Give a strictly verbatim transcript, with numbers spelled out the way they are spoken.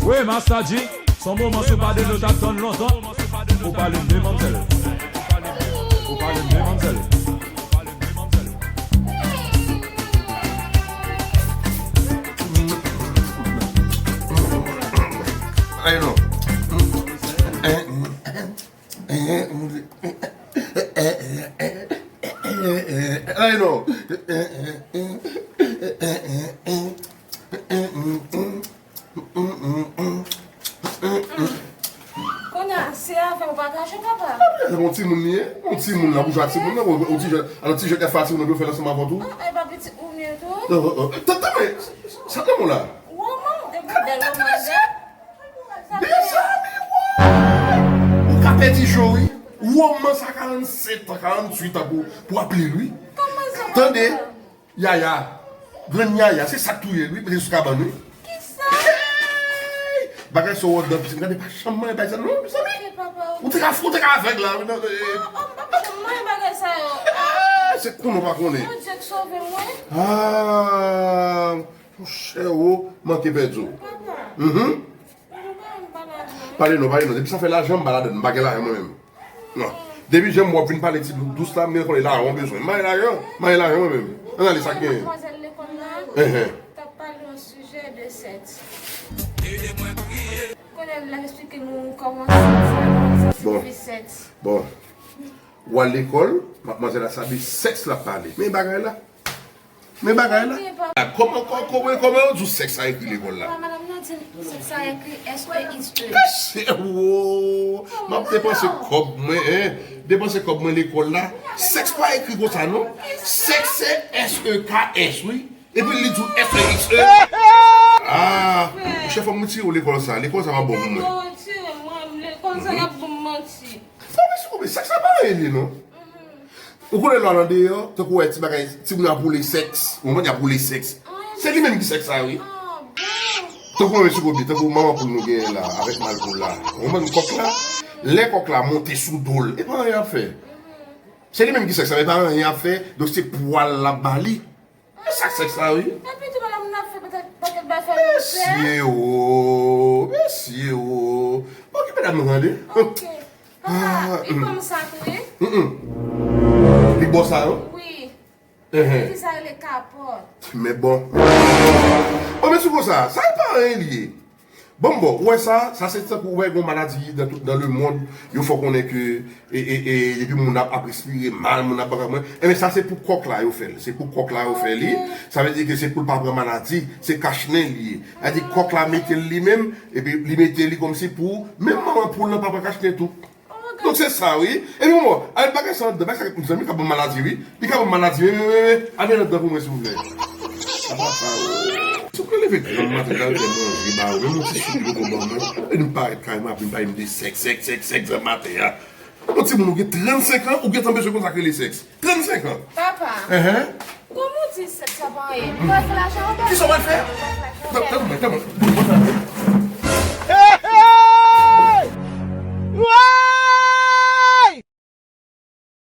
Wi, Masta G, se yon moman si w pa de nou t ap tann lontan. Ou pale m de manmzèl. Ou pale m de manmzèl. Ay non. Ay non. Kounye a, se avè w bagaj yo, papa. Yon timoun li ye, yon timoun la, boujwa timoun nan, yon ti jèt, alò ti jèt F A timoun nan dwe fè l ansanm avè w tou. Ah, e pa pitit ou m ye tou? Tann, tann, men, sa nan men w la? Woman, depi bèl woman, Mezanmi, woy! Ou ka pèdi je w, wi. Woman sa karannsèt an, karannuit an pou, pou ap li l, wi. Tande, Yaya, grann Yaya, se sa k touye l, wi, mete sou kabann, wi. Kisa? Hey! Bagay sa w wè nan pisin, gade pa janm manyen bagay sa, non, mezanmi. Ou te ka, ou te ka avèg la, wi, non, eh. Ah, ah, m pa janm manyen bagay sa yo. Ah, se konnen w pa konnen. Bondye k sove mwen. Ah, monchè, ou manke pèdi w. Papa. Mhm. Pale non, pale non. Depi sa fè lajan, m pa ladann. M pa gen lajan mwen menm. Non. Depi jan m wè w ap vin pale ti dous la, m gen konnen lajan w bezwen. M pa gen lajan, m pa gen lajan mwen menm. Ann ale sa k genyen. Madmwazèl lekòl la, enhen, t ap pale yon sijè de sèks. Kounye a l ap eksplike nou kòman sèks la, kòman sa siyifi sèks. Bon. W al lekòl, madmwazèl la sabi sèks l ap pale. Men bagay la. Men bagay la. Kòman, kò-, kòman, kòman yo di w sèks sa ekri lekòl la? Madanm nan di m sèks sa ekri S E X E. Mesye, wo! M ap depanse kòb mwen, en. Depanse kòb mwen lekòl la. Sèks pa ekri konsa, non. Sèks se S E K S, wi. Epi li di w S E X E. Ah, monchè, fò m retire w lekòl sa. Lekòl sa pa bon pou mwen. Lekòl sa n ap ban m manti. Fò m retire w, men sèks sa pa anyen li ye, non. Ou konnen lè w al andeyò, tankou w wè ti bagay, timoun ap woule sèks, ou konprann, y ap woule sèks. Se li menm ki sèks sa, wi. Tankou mwen, mesye Kobe, tankou manman poul nou genyen la, avèk mal poul la. Ou konprann kòk la? Lè kòk la monte sou do l, e pa anyen y ap fè. Se li menm ki sèks la, men pa anyen y ap fè, donk se pwa l l ap ba li. E sa k sèks la, wi. Epi tou, madanm nan ap fè pakèt, pakèt bagay fè nou pè. Mesye, o, mesye, o. Okipe dam nan, tande. Ok. Papa, li kòm sa tou, wi. Mm, mm. Li bò sa, non? Wi. Enhen. Fi sa rele kapòt. Men bon. Bon, men sou konsa, sa e pa anyen li ye. Bon, bon, ou wè sa, sa se tankou ou wè gon maladi dans tout, dans le monde, yo fè w konnen ke, e, e, e, depi moun ap, ap respire mal, moun ap bagay mwen, enben sa se pou kòk la yo fè l, se pou kòk la yo fè li, sa vle di ke se pou l pa pran maladi, se kachnen li ye. Sa vle di kòk la mete l li menm, epi li mete li kòmsi pou, menm manman poul nan pa pran kachnen tou. Donk se sa wi. Epi bon, bon, al bagay sa anndan, bagay sa mezanmi ka ban m maladi wi. Li ka ban m maladi, men, men, men, men, al vin anndan pou mwen silvouplè. Apa sa o. Si w ka leve granm maten, al fè manje ba ou, menm yon ti soup li poko ban mwen. E nou parèt kay m ap vin pale m de sèks, sèks, sèks, sèks granm maten an. Yon timoun ou gen trannsenk an, ou gentan bezwen konn sa k rele sèks. Trannsenk an. Papa, enhen, kòman w di sèks sa pa anyen? Ou pral fè lajan anba. Kisa w pral fè? Tann mwen, tann mwen.